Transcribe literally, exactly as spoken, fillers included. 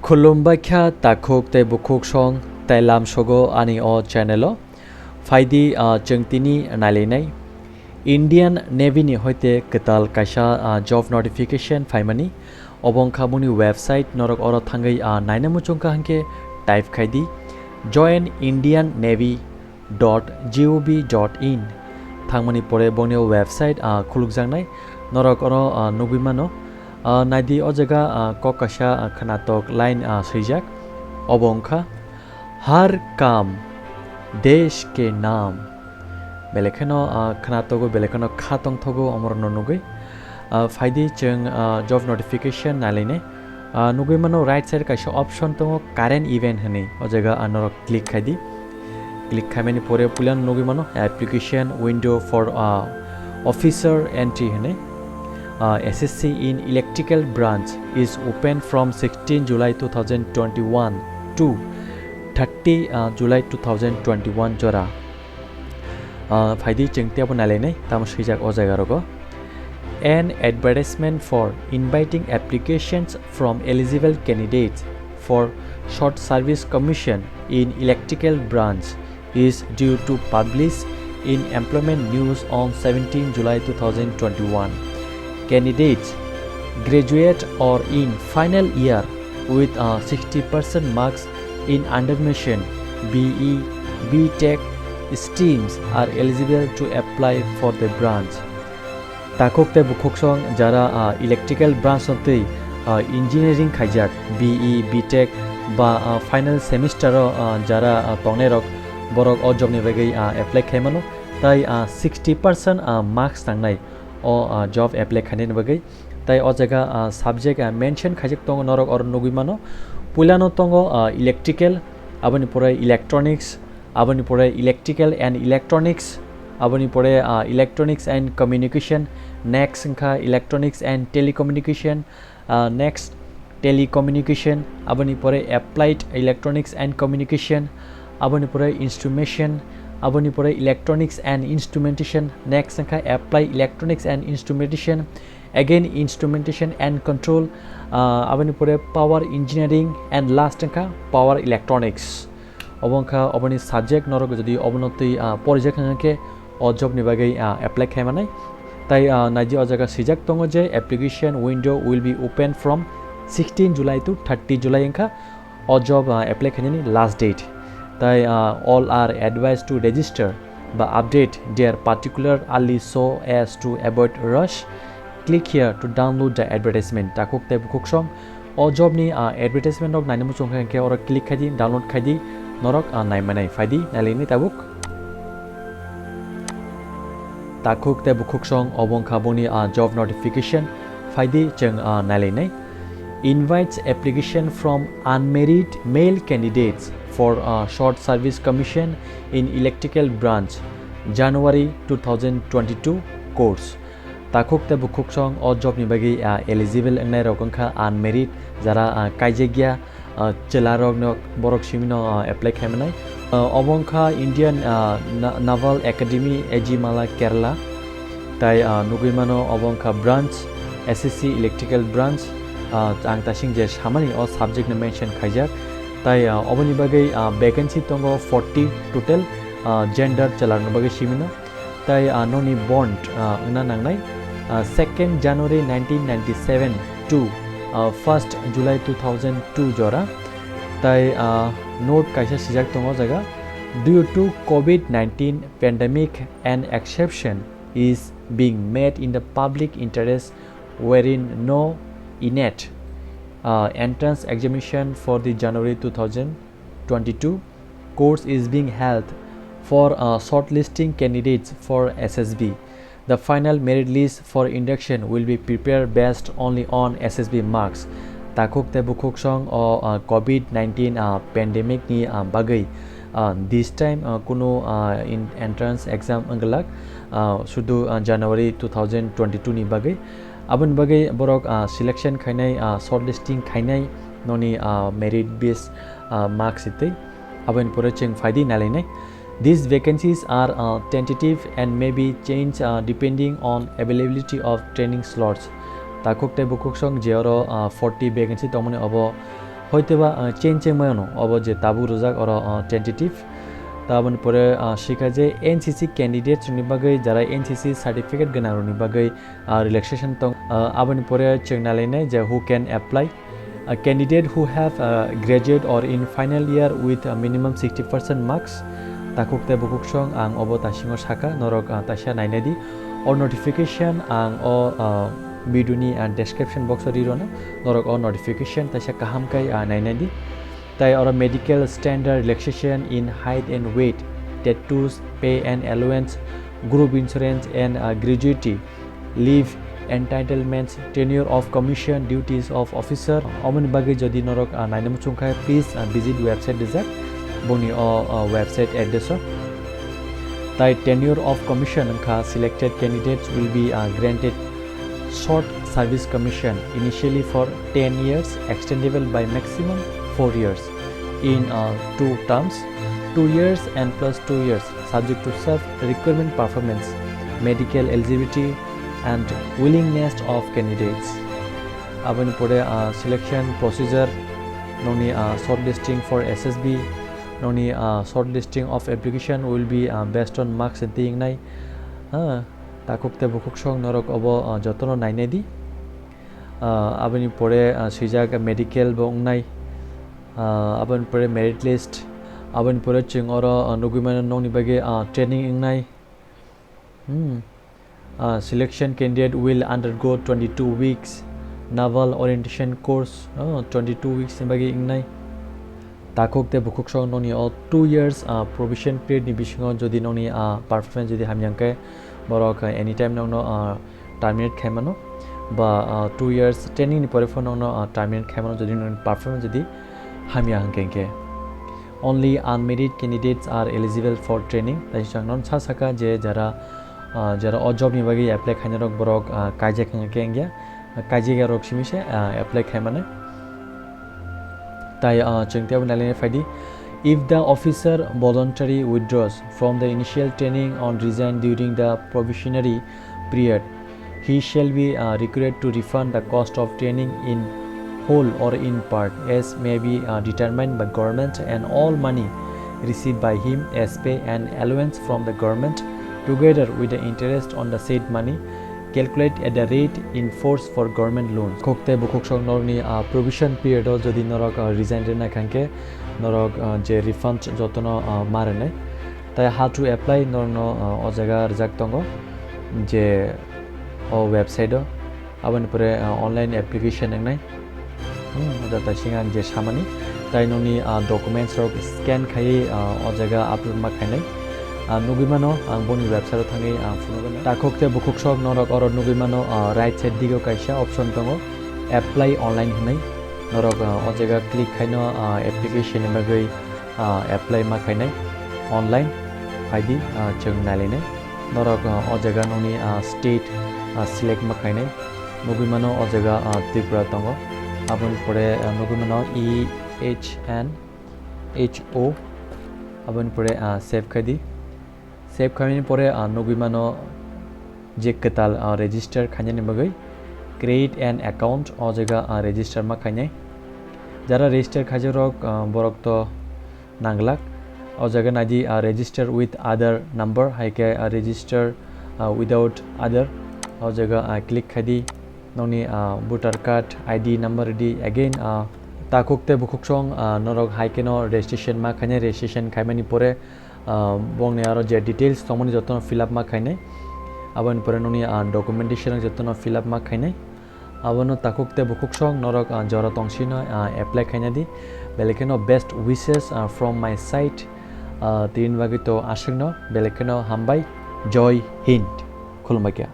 Khulumbai kha takhuk tei bukhuk song tei lamsogo ani o channel o. Phaidi, ah, chwng tini nailainai. Indian Navy ni hoite kwtal kaisa, ah, job notification phaimani. Obo wngkha boni website, norok oro thangwi, ah, naina muchungkha hwnkhe type khai di, join Indian Navy dot gov dot in. Thangmani pore boni o website, ah, khulukjaknai. Norok oro, ah, nugwi mano. Ah, naidi o jaga, ah, kok kaisa, ah, khwnatok line, ah, swijak. Obo wngkha, "Har kaam desh ke naam." Belai kheno, ah, khwnatogo, belai kheno kha tongthogo omorokno nugwi. Ah, phaidi chwng, ah, job notification nailainai. Ah, nugwi mano right side kaisa option tongo, current event hwnwi. O jaga, ah, norok click khai di. Click khaimani pore puila nugwi mano application window for, ah, officer entry hwnwi. Ah, S S C in electrical branch is open from sixteen July two thousand twenty-one to thirty, ah, July two thousand twenty-one jora. Ah, phaidi chwng teibo nailainai, tamo swijak o jaga rogo. An advertisement for inviting applications from eligible candidates for short service commission in electrical branch is due to publish in Employment News on seventeen July two thousand twenty-one. Candidates graduate or in final year with a sixty percent marks in undermission, B E, B Tech streams are eligible to apply for the branch. Takhuk tei bukhuk song jara, ah, electrical branch o tei, ah, engineering khaijak, B E, B Tech ba, ah, final semester o, ah, jara, ah, tongnai rok, borok o job ni bagwi, ah, apply khai mano. Tai, ah, sixty percent, ah, marks nangnai o, ah, job apply khainani bagwi. Tai o jaga, ah, subject, ah, mention khaijak tongo, norok oro nugwi mano. Puilano tongo, ah, electrical, aboni pore electronics, aboni pore electrical and electronics, aboni pore, ah, electronics and communication, next wngkha electronics and telecommunication, ah, next telecommunication, aboni pore applied electronics and communication, aboni pore instrumentation, aboni pore electronics and instrumentation, next wngkha applied electronics and instrumentation, again instrumentation and control, ah, aboni pore power engineering, and last wngkha power electronics. Obo wngkha oboni subject, norok jodi obono twi, ah, porijak hwnkhe o job ni bagwi, ah, apply khai manai. Tai, ah, naidi o jaga swijak tongo je application window will be open from sixteen July to thirty July wngkha o job, ah, apply khainani last date. Tai, ah, all are advised to register ba update their particular early so as to avoid rush. Click here to download the advertisement. Takhuk tei bukhuk song o job ni, ah, advertisement rok naina muchung kha hwnkhe oro click khai di, download khai di, norok, ah, nai manai. Phai di, nai lai ni tabuk. Takhuk tei bukhuk song obo wngkha boni, ah, job notification. Phai di chwng, ah, nai lai nai. Invites application from unmarried male candidates for, ah, short service commission in electrical branch, January two thousand twenty-two course. Takhuk tei bukhuk song o job ni bagwi, ah, eligible wngnai rok wngkha unmarried, jara, ah, kaijak ya, ah, chwla rok no borok simi no, ah, apply khai manai. Ah, obo wngkha Indian, ah, Na-, Naval Academy, Ejimala, Kerala. Tai, ah, nugwi mano obo wngkha branch, S S C electrical branch. Ah, ang tasing je samani o subject no mention khaijak. Tai, ah, oboni bagwi, ah, vacancy tongo forty total, ah, gender chwla rok no bagwi simi no. Tai, ah, noni born, ah, wngna nangnai, ah, second January nineteen ninety-seven to, ah, first July two thousand two jora. Tai, ah, note kaisa sijak tongo o jaga, "Due to covid nineteen pandemic, an exception is being made in the public interest wherein no inet, ah, entrance examination for the January two thousand twenty-two course is being held for, uh, shortlisting candidates for S S B. The final merit list for induction will be prepared based only on S S B marks." Takhuk tei bukhuk song o, uh, covid nineteen, uh, pandemic ni, uh, bagwi, uh, this time, uh, kunu, uh, in entrance exam wngwlak, uh, sudu, uh, January two thousand twenty-two ni bagwi. Aboni bagwi borok, ah, selection khainai, ah, shortlisting khainai noni, ah, merit base, ah, marks hitwi. Aboni pore chwng phaidi nailainai. These vacancies are, ah, tentative and may be changed, ah, depending on availability of training slots. Takhuk tei bukhuk song je oro, ah, forty vacancy tongmani obo Hoitoba, ah, change wngmano, obo je tabuk rwjak oro, ah, tentative. Ta aboni pore, ah, sikha je N C C candidates rokni bagwi, jara N C C certificate gwnang rokni bagwi, ah, relaxation tong. Ah, aboni pore chwng nalainai je who can apply. A candidate who have, uh, graduate or in final year with a minimum sixty percent marks, takhuk tei bukhuksong ang obo tasingo saka, norok, uh, taisa nainai di. O notification ang o, uh, video ni, uh, description box o ri rwna, norok o notification taisa kaham kai, uh, nainai di. Tai oro medical standard, relaxation in height and weight, tattoos, pay and allowance, group insurance and, uh, gratuity, leave entitlements, tenure of commission, duties of officer. Omoni bagwi jodi norok, ah, naina muchung kha, please, ah, visit website rijak boni o, ah, website address o. Tai tenure of commission wngkha selected candidates will be, ah, granted short service commission initially for ten years, extendable by maximum four years in, uh, two terms, two years and plus two years, subject to self requirement performance, medical eligibility and willingness of candidates. Aboni pore, uh, selection procedure, noni, uh, shortlisting for S S B, noni, uh, shortlisting of application will be, uh, based on marks and thing nai. Uh, takhuk te bukhuk song norok obo, uh, jotono nainai di. Ah, aboni pore, ah, swijak medical bo wngnai. Ah, aboni pore merit list. Aboni pore chwng oro, ah, nugwi mano nokni bagwi, ah, training wngnai. Hmm. Ah, selection candidate will undergo twenty-two weeks naval orientation course, ah, twenty-two weeks ni bagwi wngnai. Takhuk tei bukhuk song nokni o two years, ah, probation period ni bisingo jodi nokni, ah, performance jodi hamya hwnkhe borok, ah, anytime nokno, ah, terminate khaimano ba, ah, two years training ni pore phano nokno, ah, terminate khaimano jodi nokni performance jodi hamya hwnkhe hwnkhe. Only unmarried candidates are eligible for training. Tai chwng nokno sa saka je jara, ah, jara o job ni bagwi apply khainai rok borok, ah, kaijak hwnkhe wngya. Kaijak rok simi se, ah, apply khaimani. Tai, ah, chwng tei abo nailaina phaidi. If the officer voluntarily withdraws from the initial training or resign during the probationary period, he shall be, uh, required to refund the cost of training in whole or in part, as may be, uh, determined by government, and all money received by him as pay and allowance from the government, together with the interest on the said money, calculate at the rate in force for government loans. Khuk tei bukhuk song norokni, ah, probation period o jodi norok, ah, resign rina khankhe norok, ah, je refund jotono, ah, ma rwnai. Tai how to apply norokno, ah, o jaga rijak tongo je o website o. Aboni pore, ah, online application wngnai. Hmm, o jata sing ang je samani. Tai nokni, ah, documents rok scan khaiwi, ah, o jaga upload ma khainai. Ah, nugwi mano, ang boni website o thangwi, ah, phunugwi mano. Takhuk tei bukhuk sok norok oro nugwi mano, ah, right side digo kaisa option tongo, apply online hinwi. Norok, ah, o jaga click khaino, ah, application ni bagwi, ah, apply ma khainai online phaidi, ah, chwng nailainai. Norok, ah, o jaga nokni, ah, state, ah, select ma khainai. Nugwi mano o jaga, ah, Tripura tongo. Aboni pore, ah, nugwi mano E H N H O. Aboni pore, ah, save khai di. Save khaimani pore, ah, nugwi mano je kwtal, ah, register khainani bagwi create an account o jaga, ah, register ma khainai. Jara register khaijakrok, ah, borok to nanglak. O jaga naidi, ah, register with other number, hai khe, ah, register, ah, without other. O jaga, ah, click khai di. Nokni, ah, voter card, I D number di. Again, ah, takhuk tei bukhuk song, ah, norok hai kheno registration ma khainai, registration khaimani pore, ah, bongni aro je details tongmani jotono fill up ma khainai. Aboni pore nokni, ah, documentation jotono fill up ma khainai. Abono takhuk tei bukhuk song norok, ah, jora tongsino, ah, apply khaina di. Belai kheno best wishes, ah, from my side. Ah, tini bagwi to aswkno belai kheno hambai. Joy Hind. Khulumbai kha.